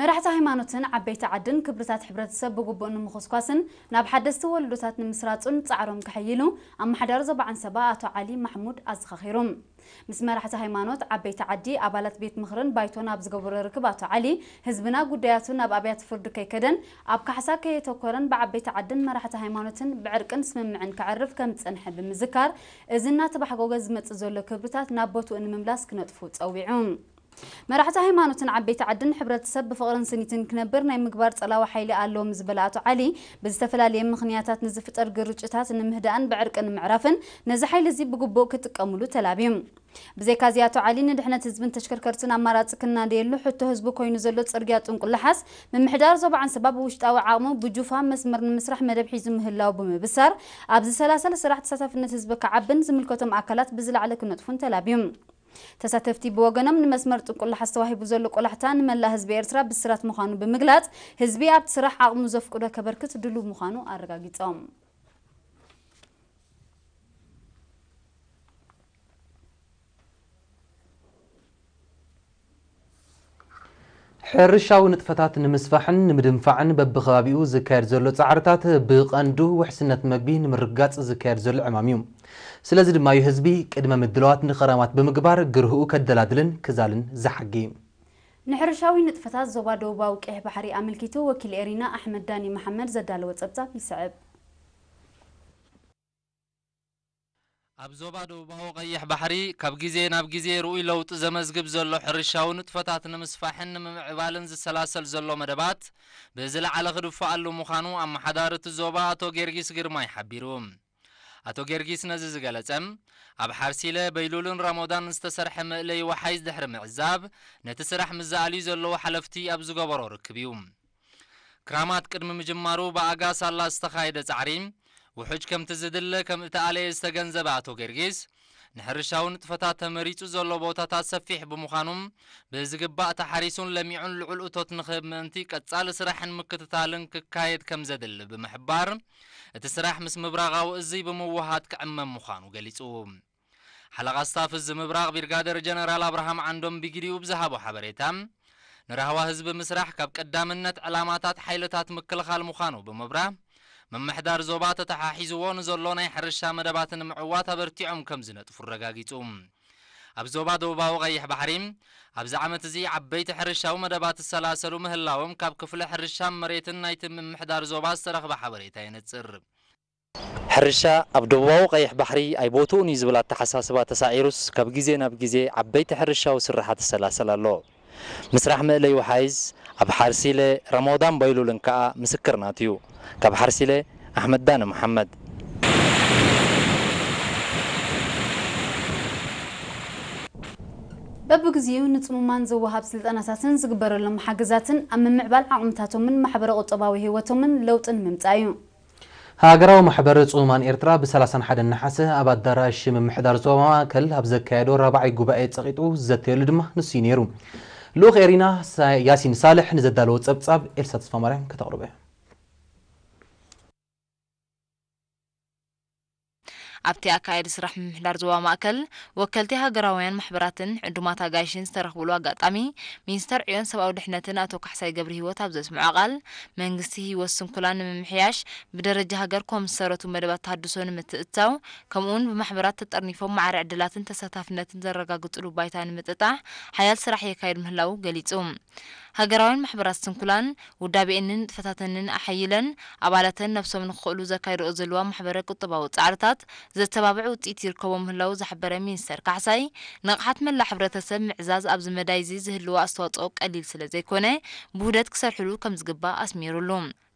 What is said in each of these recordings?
መራሕቲ ሃይማኖትን ዓበይቲ ዓድን ክብርታት ሕብረተሰብ ብግቡእ ንምኹስኳስን ናብ ሓደስቲ ወለዶታት ንምስራጹን ጻዕሮም ከሐይሉ ኣመሓዳሪ ዞባ ዓንሰባ ኣቶ ዓሊ ማሕሙድ ኣዘኻኺሩ። ምስ መራሕቲ ሃይማኖት፣ ዓበይቲ ዓዲ፣ ኣባላት ቤት ምኽርን ባይቶን ኣብ ዝገበሮ ርክብ ኣቶ ዓሊ፣ ህዝብና ጉዳያቱ ናብ ኣብያተ ፍርዲ ከይከደን ኣብ ካሕሳ ከየተኮረን ብዓበይቲ ዓድን መራሕቲ ሃይማኖትን ብዕርቅን ስምምዕን ከዕርፍ ከም ዝጸንሐ ብምዝካር፣ እዚ እናተባሕጎገ ዝመጽእ ዘሎ ክብርታት ናብ ቦትኡ ንምምላስ ክነጥፉ ጸዊዑ። መራሕቲ ሃይማኖትን ዓበይቲ ዓድን ሕብረተሰብ ብፍቕርን ስኒትን ክነብር ናይ ምግባር ጸላዊ ሓይሊ ኣለዎም ዝበለ ኣቶ ዓሊ፣ ብዝተፈላለየ ምኽንያታት ንዝፍጠር ግርጭታት ንምህዳእን ብዕርቂ ንምዕራፍን ነዚ ሓይሊ እዚ ብግቡእ ክጥቀሙሉ ተላብዩ። ብዘይካዚ ኣቶ ዓሊ ንድሕነት ህዝብን ተሽከርከርትን ኣማራጺ ክናደየሉ ሕቶ ህዝቡ ኮይኑ ዘሎ ጽርግያ ጥንቁላሓስ ምምሕዳር ዞባ ዓንሰባ ብውሽጣዊ ዓቕሙ ብጁፋ መስመር ንምስራሕ መደብ ሒዙ ምህላው ብምብሳር ኣብዚ ሰላሰለ ስራሕ ተሳታፍነት ህዝቢ ክዓብን ዝምልከቶም ኣካላት ብዝለዓለ ክነጥፉን ተላብዩ። ተሳተፍቲ ብወገኖም ንመስመር ጥንቁላሓስ ተዋሂቡ ዘሎ ቆላሕታ ንመላእ ህዝቢ ኤርትራ ብስራት ምዃኑ ብምግላጽ ህዝቢ ኣብቲ ስራሕ ዓቕሙ ዘፍቅዶ ከበርክት ድሉው ምዃኑ ኣረጋጊጾም። ሕርሻዊ ንጥፈታት ንምስፋሕን ንምድንፋዕን በብኸባቢኡ ዝካየድ ዘሎ ጻዕርታት ብቐንዱ ውሕስነት መግቢ ንምርግጋጽ ዝካየድ ዘሎ ዕማም እዩ። ስለዚ ድማ እዩ ህዝቢ ቅድመ ምድላዋት ንኸራማት ብምግባር ግርህኡ ከደላድልን ክዛልን ዝሓጊ። ንሕርሻዊ ንጥፈታት ዞባ ደቡባዊ ቀይሕ ባሕሪ ኣመልኪቱ ወኪል ኤሪና ኣሕመድ ዳኒ መሓመድ ዘዳለወ ጸብጻብ ይስዕብ። ኣብ ዞባ ደቡባዊ ቀይሕ ባሕሪ ካብ ግዜ ናብ ግዜ ርኡይ ለውጢ ዘመዝግብ ዘሎ ሕርሻዊ ንጥፈታት ንምስፋሕን ንምምዕባልን ዝሰላሰል ዘሎ መደባት ብዝለዓለ ክድፈኣሉ ምዃኑ ኣመሓዳሪ እቲ ዞባ ኣቶ ጌርጊስ ግርማይ ሓቢሩ። ኣቶ ጌርጊስ ነዚ ዝገለጸ፣ ኣብ ሓርሲለ፣ በይሉልን ራሞዳን ዝተሰርሐ መእለዪ ወሓይዝ ድሕሪ ምዕዛብ፣ ነቲ ስራሕ ምስ ዝኣልዩ ዘለዉ ሓለፍቲ ኣብ ዝገበሮ ርክብ እዩ። ክራማት ቅድሚ ምጅማሩ ብኣጋ ሳላ ዝተኻየደ ጻዕሪ ውሑጅ ከምቲ ዝድለ ከም እተኣለየ ዝተገንዘበ ኣቶ ጌርጊስ፣ ንሕርሻዊ ንጥፈታት ተመሪጹ ዘሎ ቦታታት ሰፊሕ ብምዃኑ፣ ብዝግባእ ተሓሪሱን ለሚዑን ልዑል እቶት ንኽህብ ምእንቲ ቀጻሊ ስራሕን ምክትታልን ክካየድ ከም ዘድሊ ብምሕባር፣ እቲ ስራሕ ምስ ምብራቓዊ እዚ ብምውሃድ ክዕመም ምዃኑ ገሊጹ። ሓለቓ ስታፍ እዚ ምብራቕ ቢርጋደር ጀነራል ኣብርሃም ዓንዶም ብግዲኡ ብዝሃቦ ሓበሬታ፣ ንራህዋ ህዝቢ ምስራሕ ካብ ቀዳምነት ዕላማታት ሓይልታት ምክልኻል ምዃኑ ብምብራህ፣ ምምሕዳር ዞባ ተተሓሒዝዎ ንዘሎ ናይ ሕርሻ መደባት ንምዕዋት ኣበርቲዖም ከም ዝነጥፉ ኣረጋጊጹ። ኣብ ዞባ ደቡባዊ ቀይሕ ባሕሪ ኣብዚ ዓመት እዚ ዓበይቲ ሕርሻዊ መደባት ዝሰላሰሉ ምህላዎም ካብ ክፍሊ ሕርሻን መሬትን ናይቲ ምምሕዳር ዞባ ዝተረኽበ ሓበሬታ የነጽር። ሕርሻ ኣብ ደቡባዊ ቀይሕ ባሕሪ ኣይቦትኡን እዩ ዝብል ኣተሓሳስባ ተሳዒሩስ ካብ ግዜ ናብ ግዜ ዓበይቲ ሕርሻዊ ስርሓት ይሰላሰል ኣሎ። ምስራሕ መእለይ ወሓይዝ ኣብ ሓርሲለ፣ ረመዳን ባይሉልን ከኣ ምስክርናት እዩ። ካብ ሓርሲለ ኣሕመድ ዳነ መሓመድ። በብግዚኡ ንጽሙማን ዝወሃብ ስልጠናታትን ዝግበረሎም ሓገዛትን ኣብ ምምዕባል ዓቕምታቶምን ማሕበረ ቁጠባዊ ህይወቶምን ለውጢ ንምምጻእ እዩ። ሃገራዊ ማሕበር ጽሙማን ኤርትራ ብ ሰላሳን ሓደን ነሓሰ ኣብ ኣዳራሽ ምምሕዳር ዞባ ማእከል ኣብ ዘካየዶ ራብዓይ ጉባኤ ጸቒጡ ዝዘተየሉ ድማ ንሱ እዩ ነይሩ። ልኡኽ ኤሪና ሳ-፣ ያሲን ሳልሕ ንዘዳለዎ ጸብጻብ ኤልሳ ተስፋማርያም ከተቕርቦ እያ። ኣብቲ ኣካያዲ ስራሕ ምምሕዳር ዞባ ማእከል፣ ወከልቲ ሃገራውያን ማሕበራትን ዕዱማት ኣጋይሽን ዝተረኽብሉ ኣጋጣሚ፣ ሚኒስተር ዕዮን ሰብኣዊ ድሕነትን ኣቶ ካሕሳይ ገብረሂወት ኣብ ዘስምዖ ቃል፣ መንግስቲ ህይወት ስንኩላን ንምምሕያሽ ብደረጃ ሃገር ኮም ዝሰረቱ መደባት ተሃድሶ ንምትእትታው፣ ከምኡውን ብማሕበራት ተጠርኒፎም ማዕረ ዕድላትን ተሳታፍነትን ዘረጋግጽሉ ባይታ ንምጥጣሕ ሓያል ስራሕ የካይድ ምህላዉ ገሊጹ። ሃገራውያን ማሕበራት ስንኩላን ውዳቤኤንን ንጥፈታተንን ኣሐይለን፣ ኣባላተን ነብሶም ንክኽእሉ ዘካይድኦ ዘለዋ ማሕበረ ቁጠባዊ ጻዕርታት ዘተባብዕ ውጽኢት ይርከቦ ምህላዉ ዝሓበረ ሚኒስተር ካሕሳይ፣ ንቕሓት መላእ ሕብረተሰብ ምዕዛዝ ኣብዚ መዳይ እዚ ዝህልዎ ኣስተዋጽኦ ቀሊል ስለ ዘይኮነ፣ ብውህደት ክሰርሕሉ ከም ዝግባእ ኣስሚሩሉ።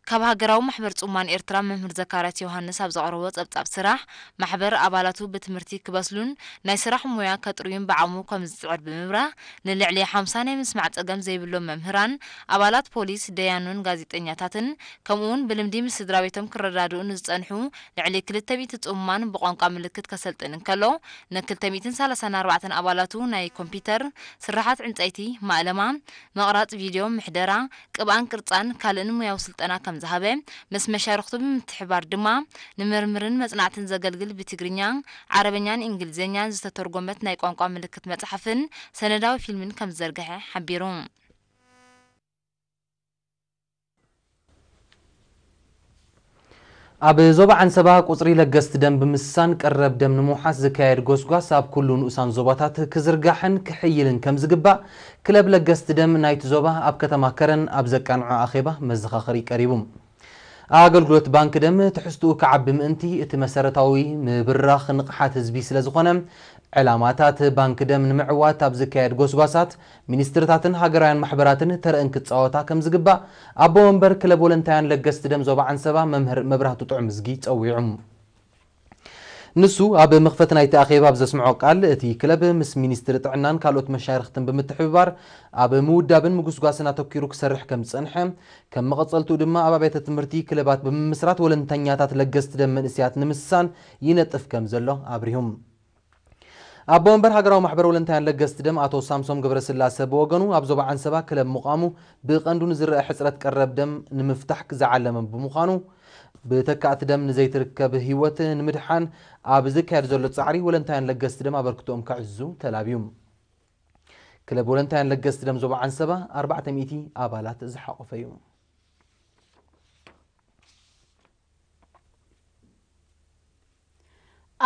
ካብ ሃገራዊ ማሕበር ጽሙማን ኤርትራ መምህር ዘካርያስ ዮሃንስ ኣብ ዘቕረቦ ጸብጻብ ስራሕ፣ ማሕበር ኣባላቱ ብትምህርቲ ክበስሉን ናይ ስራሕ ሞያ ከጥርዩን ብዓቕሙ ከም ዝጽዕር ብምብራህ፣ ንልዕሊ ሓምሳ ናይ ምስማዕ ጸገም ዘይብሎም መምህራን፣ ኣባላት ፖሊስ፣ ደያኑን ጋዜጠኛታትን፣ ከምኡውን ብልምዲ ምስ ስድራ ቤቶም ክረዳድኡ ንዝጸንሑ ልዕሊ ክልተ ሚእቲ ጽሙማን ብቋንቋ ምልክት ከሰልጥን እንከሎ፣ ን ክልተ ሚእትን ሰላሳን ኣርባዕተን ኣባላቱ ናይ ኮምፒተር፣ ስርሓት ዕንጸይቲ፣ ማእለማ፣ ምቕራጽ ቪድዮ፣ ምሕደራ፣ ቅብኣን ቅርጻን ካልእን ሞያዊ ስልጠና ከም ዝሃበ፣ ምስ መሻርኽቱ ብምትሕብባር ድማ ንምርምርን መጽናዕትን ዘገልግል ብትግርኛ፣ ዓረበኛን እንግሊዝኛን ዝተተርጎመት ናይ ቋንቋ ምልክት መጽሓፍን ሰነዳዊ ፊልምን ከም ዝዘርግሐ ሓቢሩ። ኣብ ዞባ ዓንሰባ ቁጽሪ ለገስቲ ደም ብምስሳን ቀረብ ደም ንምውሓስ ዝካየድ ጎስጓስ ኣብ ኩሉ ንኡሳን ዞባታት ክዝርጋሕን ክሕይልን ከም ዝግባእ ክለብ ለገስቲ ደም ናይቲ ዞባ ኣብ ከተማ ከረን ኣብ ዘቃንዖ ኣኼባ መዘኻኸሪ ቀሪቡ። ኣገልግሎት ባንክ ደም ትሕዝትኡ ክዓቢ ምእንቲ እቲ መሰረታዊ ምብራኽ ንቕሓት ህዝቢ ስለ ዝኾነ ዕላማታት ባንክ ደም ንምዕዋት ኣብ ዝካየድ ጎስጓሳት ሚኒስትርታትን ሃገራውያን ማሕበራትን ተረእን ክጻወታ ከም ዝግባእ ኣቦ መንበር ክለብ ወለንታያን ለገስቲ ደም ዞባ ዓንሰባ መምህር መብራህቱ ጥዑምዝጊ ጸዊዑ። ንሱ ኣብ መኽፈቲ ናይቲ ኣኼባ ኣብ ዘስምዖ ቃል፣ እቲ ክለብ ምስ ሚኒስትሪ ጥዕናን ካልኦት መሻርኽትን ብምትሕብባር ኣብ ምውዳብን ምጉስጓስን ኣተኲሩ ክሰርሕ ከም ዝጸንሐ፣ ከም መቐጸልትኡ ድማ ኣብ ኣብያተ ትምህርቲ ክለባት ብምምስራት ወለንተኛታት ለገስቲ ደም መንእሰያት ንምስሳን ይነጥፍ ከም ዘሎ ኣብሪሁም። ኣቦ ወንበር ሃገራዊ ማሕበር ወለንታያን ለገስቲ ደም ኣቶ ሳምሶም ገብረስላሰ ብወገኑ፣ ኣብ ዞባ ዓንሰባ ክለብ ምቋሙ ብቐንዱ ንዝረአ ሕጽረት ቀረብ ደም ንምፍታሕ ዝዓለመ ብምዃኑ፣ ብተካእቲ ደም ንዘይትርከብ ህይወት ንምድሓን ኣብ ዝካየድ ዘሎ ጻዕሪ ወለንታያን ለገስቲ ደም ኣበርክቶኦም ከዕዝዙ ተላብዩ። ክለብ ወለንታያን ለገስቲ ደም ዞባ ዓንሰባ ኣርባዕተ ሚእቲ ኣባላት ዝሓቖፈ እዩ።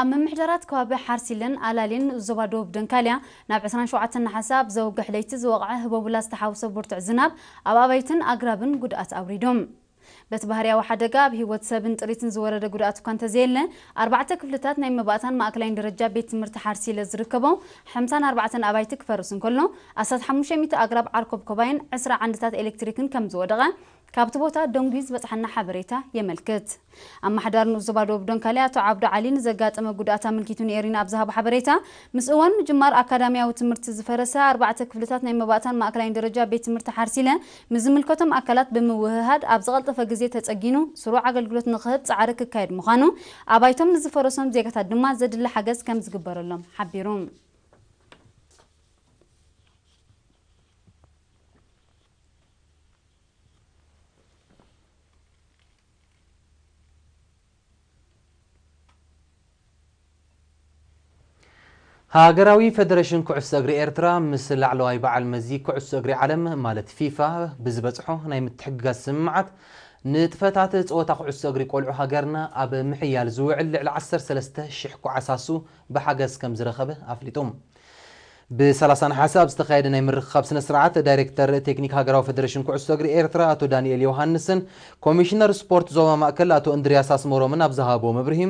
ኣብ ምምሕዳራት ከባቢ ሓርሲለን ኣላሌን ዞባ ደቡብ ደንካልያ ናብ ዕስራን ሸውዓተን ነሓሰ ኣብ ዘውግሕ ለይቲ ዝወቕዐ ህቦብላ ዝተሓወሶ ብርቱዕ ዝናብ ኣብ ኣባይትን ኣግራብን ጉድኣት ኣውሪዱ። በቲ ባህርያዊ ሓደጋ ኣብ ህይወት ሰብን ጥሪትን ዝወረደ ጉድኣት እኳ እንተዘየለ፣ ኣርባዕተ ክፍልታት ናይ መባእታን ማእከላይን ደረጃ ቤት ትምህርቲ ሓርሲለ ዝርከቦ ሓምሳን ኣርባዕተን ኣባይቲ ክፈርስ እንከሎ፣ ኣስታት ሓሙሽተ ሚእቲ ኣግራብ ዓርኮብኮባይን ዕስራ ዓንድታት ኤሌክትሪክን ከም ዝወደቐ ካብቲ ቦታ ደንጉዩ ዝበጽሓና ሓበሬታ የመልክት። ኣመሓዳሪ ንኡስ ዞባ ደቡብ ደንካሊ ኣቶ ዓብዱ ዓሊ ንዘጋጠመ ጉድኣት ኣመልኪቱ ንኤሪና ኣብ ዝሃቦ ሓበሬታ፣ ምስ እዋን ምጅማር ኣካዳሚያዊ ትምህርቲ ዝፈረሰ ኣርባዕተ ክፍልታት ናይ መባእታን ማእከላይን ደረጃ ቤት ትምህርቲ ሓርሲለ ምስ ዝምልከቶም ኣካላት ብምውህሃድ ኣብ ዝቐልጠፈ ግዜ ተጸጊኑ ስሩዕ ኣገልግሎት ንኽህብ ጻዕሪ ክካየድ ምዃኑ፣ ኣባይቶም ንዝፈረሶም ዜጋታት ድማ ዘድሊ ሓገዝ ከም ዝግበረሎም ሓቢሩ። ሃገራዊ ፈደሬሽን ኩዕሶ እግሪ ኤርትራ ምስ ላዕለዋይ በዓል መዚ ኩዕሶ እግሪ ዓለም ማለት ፊፋ ብዝበጽሖ ናይ ምትሕግጋዝ ስምምዓት፣ ንጥፈታት ጸወታ ኩዕሶ እግሪ ቆልዑ ሃገርና ኣብ ምሕያል ዝውዕል ልዕሊ ዓሰርተ ሰለስተ ሽሕ ኮዓሳሱ ብሓገዝ ከም ዝረኸበ ኣፍሊጡ። ብ ሰላሳ ነሓሰ ኣብ ዝተኻየደ ናይ ምርኽኻብ ስነ ስርዓት፣ ዳይሬክተር ቴክኒክ ሃገራዊ ፈደሬሽን ኩዕሶ እግሪ ኤርትራ ኣቶ ዳንኤል ዮሃንስን ኮሚሽነር ስፖርት ዞባ ማእከል ኣቶ እንድርያስ ኣስመሮምን ኣብ ዝሃብዎ መብርሂ፣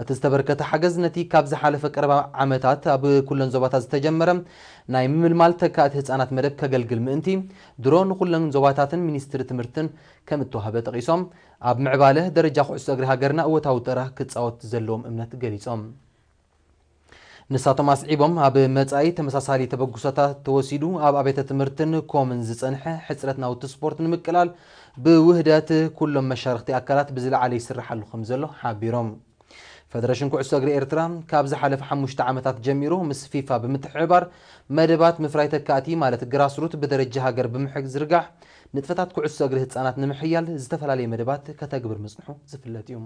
እቲ ዝተበርከተ ሓገዝ ነቲ ካብ ዝሓለፈ ቀረባ ዓመታት ኣብ ኩለን ዞባታት ዝተጀመረ ናይ ምምልማል ተካእቲ ህጻናት መደብ ከገልግል ምእንቲ፣ ድሮ ንኹለን ዞባታትን ሚኒስትሪ ትምህርትን ከም እተዋህበ ጠቒሶም፣ ኣብ ምዕባለ ደረጃ ኩዕሶ እግሪ ሃገርና እወታዊ ተራ ክጻወት ዘለዎም እምነት ገሊጾም። ንሳቶም ኣስዒቦም፣ ኣብ መጻኢ ተመሳሳሊ ተበግሶታት ተወሲዱ ኣብ ኣብያተ ትምህርትን ኮምን ዝጸንሐ ሕጽረት ናውቲ ስፖርት ንምቅላል ብውህደት ኩሎም መሻርኽቲ ኣካላት ብዝለዓለ ይስርሓሉ ከም ዘሎ ሓቢሮም። ፈደረሽን ኩዕሶ እግሪ ኤርትራ ካብ ዝሓለፈ ሓሙሽተ ዓመታት ጀሚሩ ምስ ፊፋ ብምትሕብባር መደባት ምፍራይ ተካእቲ ማለት ግራስሩት ብደረጃ ሃገር ብምሕግ ዝርጋሕ ንጥፈታት ኩዕሶ እግሪ ህጻናት ንምሕያል ዝተፈላለየ መደባት ከተግብር ምጽንሑ ዝፍለጥ እዩ።